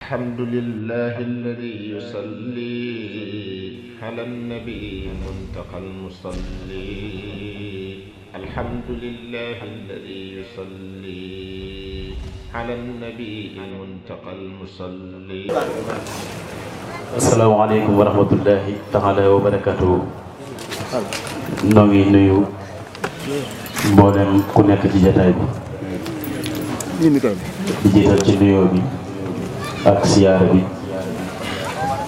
الحمد لله الذي يصلي على النبي المنتقى المصلي. الحمد لله الذي يصلي على النبي المنتقى المصلي. السلام عليكم ورحمة الله تعالى وبركاته. نوغي نيو مبولم ku nekk ci jotaay bi di jiital ci nuyoo bi ak siyaara bi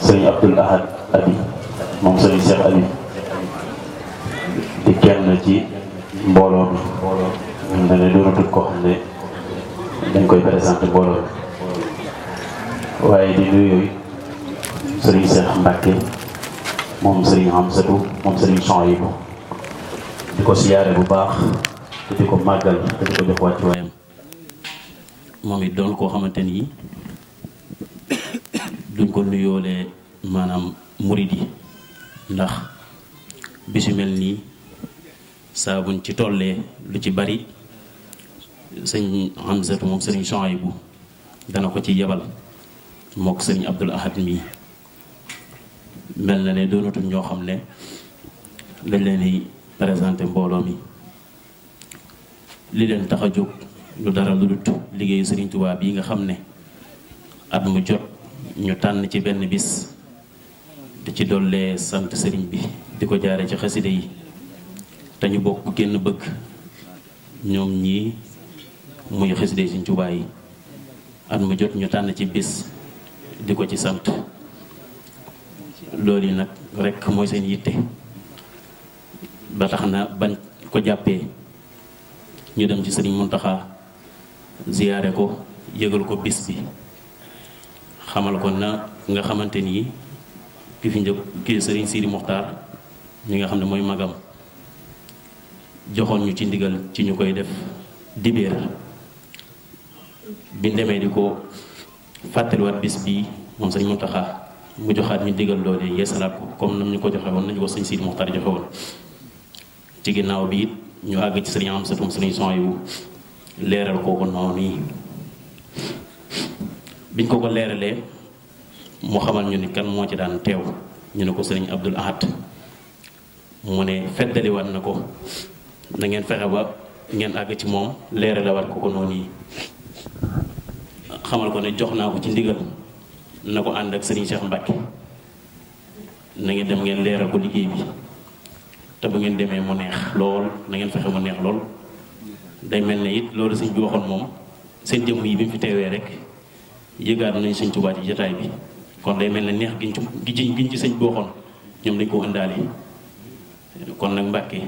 sëriñ Abdul Ahad Abi moom sëriñ Cheikh Abi di kenn ci mbooloo mi ñun da ne doonatul koo xam ne dañ koy présenté mbooloo mi waaye di nuyoo sëriñ Cheikh Mbacke moom sëriñ Hamsatu moom sëriñ Souhaïbou di ko siyaare bu baax te di ko màggal te di ko jox wàccu waayam moom it doon koo xamante ni duñ ko nuyoolee maanaam murid yi ndax bisu mel nii saa buñ ci tollee lu ci bari sëñ Hamsatu moom sëriñ Souhaïbou dana ko ci yebal mook sëriñ Abdul Ahad mii mel na ne doonatul ñoo xam ne dañ leen di présenté mbooloo mi li leen tax a jóg lu dara lu dut liggéeyu Sëriñ Tuubaa bii nga xam ne at mu jot ñu tànn ci benn bis di ci dollee sant sëriñ bi di ko jaare ci xaside yi te ñu bokk génn bëgg ñoom ñii muy xaside Sëriñ Tuubaa yi at mu jot ñu tànn ci bis di ko ci sant loolu yi nag rekk mooy seen yitte ba tax na bañ ko jàppee ñu dem ci sëriñ Muntaxa ziyaare ko yëgal ko bis bi xamal ko na nga xamante ni ki fi njëkk kii sëriñ Sidi Moxtaar mi nga xam ne mooy magam joxoon ñu ci ndigal ci ñu koy def dibéer bi demee di ko fàttaliwaat bis bi moom sëriñ Muntaxa mu joxaat ñu digal loolee yeesalaat ko comme nam ñu ko joxe woon nañu ko sëñ Sidi Moxtaar joxe woon ci ginnaaw bi it ñu àgg ci sëriñ Hamsatu sëriñ Souhaïbou leeral ko noonu yi biñ ko leeralee mu xamal ñu ni kan moo ci daan teew ñu ne ko sëriñ Abdul Ahad mu ne feddaliwaat na ko na ngeen fexe ba ngeen àgg ci moom leeralewaat ko noonu yi xamal ko ne jox naa ko ci ndigal na ko ànd ak sëriñ Cheikh Mbacke na ngeen dem ngeen leeral ko liggéey bi te bu ngeen demee mu neex lool na ngeen fexe mu neex lool day mel ne it loolu sëñ bi waxoon moom seen jëmm yi bi mu fi teewee rek yëgaat nañ Sëñ Tuubaa ci jotaay bi kon day mel ne neex giñ ci sëñ bi waxoon ñoom dañ ko ëndaale kon nag Mbacke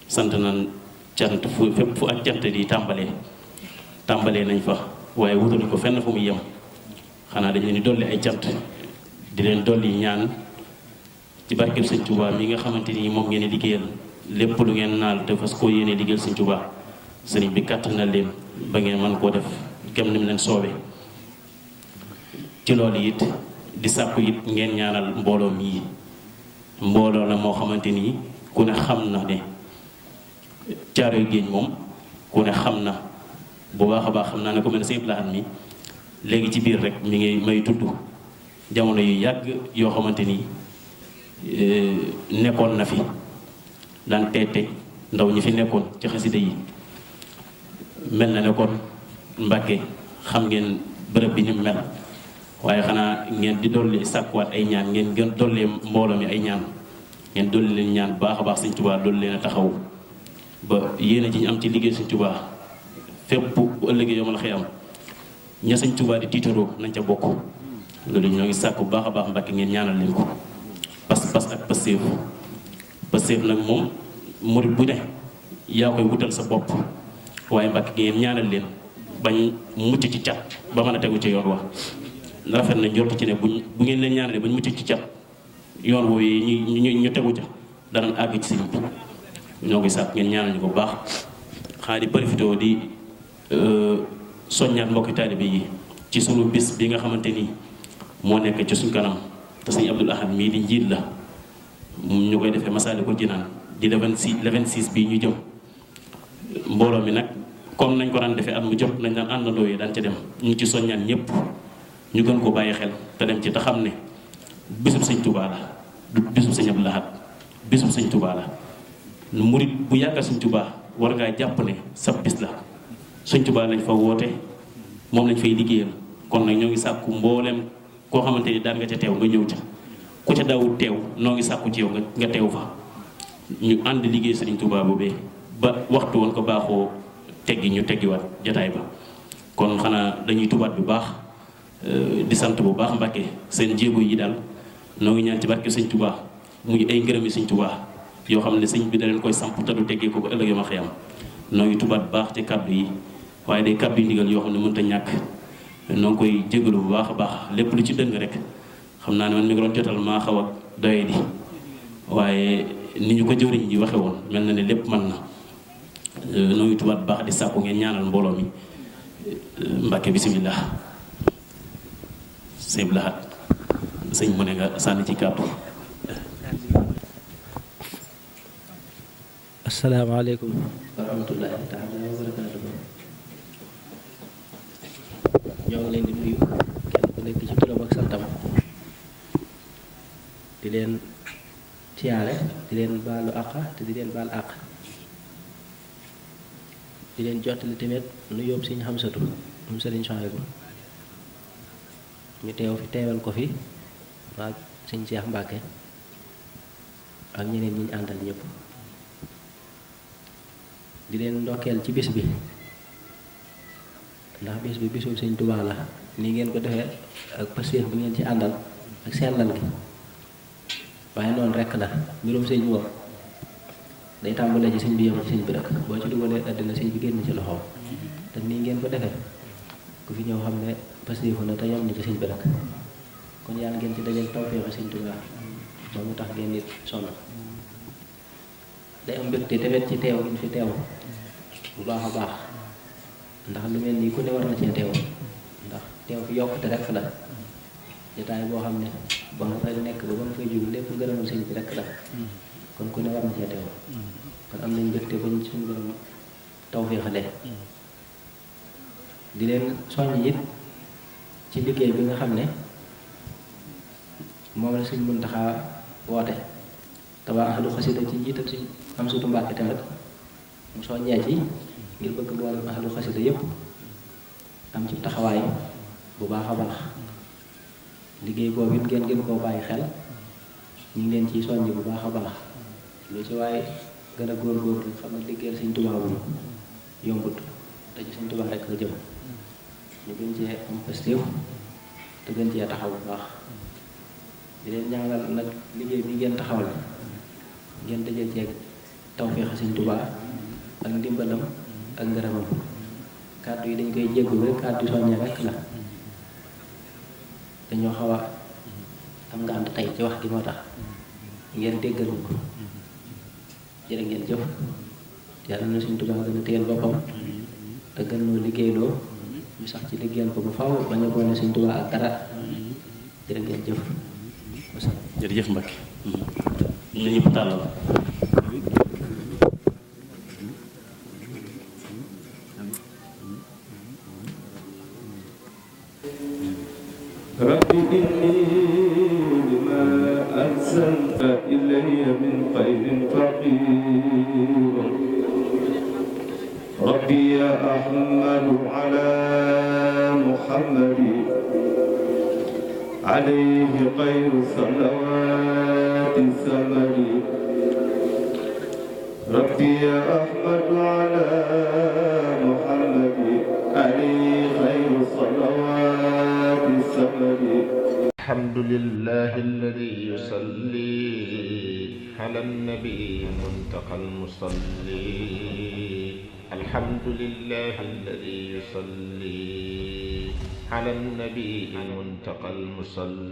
sant nañ cant fu fépp fu ak cant di tàmbalee nañ fa waaye wutaluñ ko fenn fu muy yem xanaa dañ leen di dolli ay cant di leen dolli ñaan ci barkeb Sëñ Tuubaa mi nga xamante ni moom ngeen di liggéeyal lépp lu ngeen naal te fas koo yéene liggéeyal Sëñ Tuubaa sëriñ bi kàttanal leen ba ngeen mën koo def kem ni mu leen soobee ci loolu it di sàkku it ngeen ñaanal mbooloo mii mbooloo la moo xamante ni ku ne xam na ne Caaroy Géej moom ku ne xam na bu baax a baax xam naa ne ko mel ne Sëñ Abdul Ahad mi léegi ci biir rek mi ngi may tudd jamono yu yàgg yoo xamante ni nekkoon na fi daan teete ndaw ñi fi nekkoon ci xasida yi mel na ne kon Mbàkke xam ngeen bërëb bi ni mu mel waaye xanaa ngeen di dolli sàkkuwaat ay ñaan ngeen gën dolli mbooloo mi ay ñaan ngeen dolli leen ñaan baax a baax Sëñ Tuubaa dolli leen a taxaw ba yéene ji ñu am ci liggéey Sëñ Tuubaa fépp bu ëllëgee yomal xiyam ña Sëñ Tuubaa di tiitaroo nañ ca bokk loolu ñoo ngi sàkku baax a baax Mbàkke ngeen ñaanal leen ko pas-pas ak pasteef nag moom murid bu ne yaa koy wutal sa bopp waaye Mbàkke ngeen ñaanal leen bañ mucc ci cat ba mën a tegu ci yoon wax rafet na njort ci ne bu ngeen leen ñaanalee bañ mucc ci cat yoon woowu ñu tegu ca danañ àgg ci sëñ bi ñoo ngi sàkk ngeen ñaanal ñu ko baax xanaa di profité di soññaat mbokki taalibe yi ci sunu bis bi nga xamante ni moo nekk ci suñ kanam te sëñ Abdul Ahad mii di njiit la ñu koy defee Masaalikul Jinaan di le 26 bii ñu jëm mbooloo mi nag comme nañ ko daan defee at mu jot nañ daan àndandoo yi daan ca dem ñu ngi ci soññaan ñëpp ñu gën ko bàyyi xel te dem ci te xam ne bisub sëñ Tuubaa la du bisub sëñ Abdou Lahad bisub sëñ Tuubaa la. murit bu yàggal sëñ Tuubaa war ngaa jàpp ne sa bis la sëñ Tuubaa lañ fa woote moom lañ fay liggéeyal kon nag ñoo ngi sàkku mbooleem koo xamante ni daan nga ca teew nga ñëw ca ku ca daawut teew noo ngi sàkku ci yow nga teew fa ñu ànd liggéey sëriñ Tuubaa boobee ba waxtu woon ko baaxoo teggi ñu teggiwaat jataay ba. kon xanaa dañuy tubaat bu baax di sant bu baax Mbàkke seen jéego yi daal noo ngi ñaan ci barke sëñ Tuubaa muy ay ngërëmi sëñ Tuubaa yoo xam ne sëñ bi da leen koy samp te du teggee ko ba ëllëg yo ma xiyam noo ngi tubaat bu baax ci kàddu yi waaye day kàddu yi ndigal yoo xam ne mënta ñàkk noo ngi koy jégalu bu baax a baax lépp lu ci dëng rek xam naa ne man mi ngi doon jotal maa xaw a doye di waaye ni ñu ko jëwriñ ji waxe woon mel na ne lépp mën na noo ngi tubaat bu baax di sàkku ngeen ñaanal mbooloo mi Mbàkke bisimilah sëñ Abdou Lahad sëñ mu ne nga sànni ci kàddu. asalaamaaleykum wa rahmatullahi taala wa barakaatuhu. ñoo ngi leen di nuyu kenn ku nekk ci turam ak santam di leen siyaare di leen baalu àq te di leen baal àq di leen jottali tamit nu yóbbu Sëñ Xamsatu moom Sëriñ Suhaybu ñu teewal ko fi ak Sëñ Seex Mbàkke ak ñeneen ñi ñu àndal ñëpp di leen ndokkeel ci bis bi ndax bis bi bisu Sëñ Tuubaa la ni ngeen ko defee ak pastéef bi ngeen ci àndal ak sellal gi waaye noonu rekk la mbirum sëñ moom day tàmbalee ci sëñ bi yem ci sëñ bi rek boo ci dugalee àddina sëñ bi génn ci loxoom te nii ngeen ko defee ku fi ñëw xam ne pastéefu na te yem na ci sëñ bi rek kon yàlla ngeen ci dajeel tawfeexu Sëñ Tuubaa ba mu tax ngeen nit sonn day am mbégte tamit ci teew gi fi teew bu baax a baax ndax lu mel nii ku ne war na cee teew ndax teew fi yokkute rek la jotaay boo xam ne ba nga fay nekk ba nga fay jóg lépp ngërëmul sëñ bi rek la kon ku ne war na cee teew kon am nañ mbégte ba ñu suñu borom tawfeexale di leen soññ it ci liggéey bi nga xam ne moom la Sëñ Muntaxa woote Touba ahlu xasida ci njiital Sëñ Amsatu Mbàkke tamit mu soññee ci ngir bëgg mboolem ahlu xasida yépp am ci taxawaay bu baax a baax liggéey boobu it ngeen gën koo bàyyi xel ñu ngi leen ciy soññ bu baax a baax lu ci waaye gën a góorgóorlu xam ne liggéeyal Sëñ Tuubaa bu yombut te ci Sëñ Tuubaa rek la jëm ñu gën cee am pastéef te gën cee taxaw bu baax di leen ñaanal nag liggéey bi ngeen taxawal ngeen dajal ceeg tawfeex Sëñ Tuubaa ak ndimbalam ak ngërëmam kàddu yi dañ koy jéggul rek kàddu soññee rek la dañoo xaw a am ngànt tey ci wax gi moo tax ngeen déggal ko jërë ngeen jëf yàlla na Sëñ Tuubaa gën a téyel boppam te gën noo liggéeyloo ñu sax ci liggéeyal ko bu faw bañ a boole Sëñ Tuubaa ak dara jërë ngeen jëf jërëjëf Mbacke ñu ñëpp tàllal rabbi inni lima arsalta ilayya min khayrin faqir rabbi ya ahmadu ala muhammadi عليه خير صلوات السمر ربي يا أحمد على محمد عليه خير صلوات السمر الحمد لله الذي يصلي على النبي المنتقى المصلي الحمد لله الذي يصلي على النبي المنتقى المصلي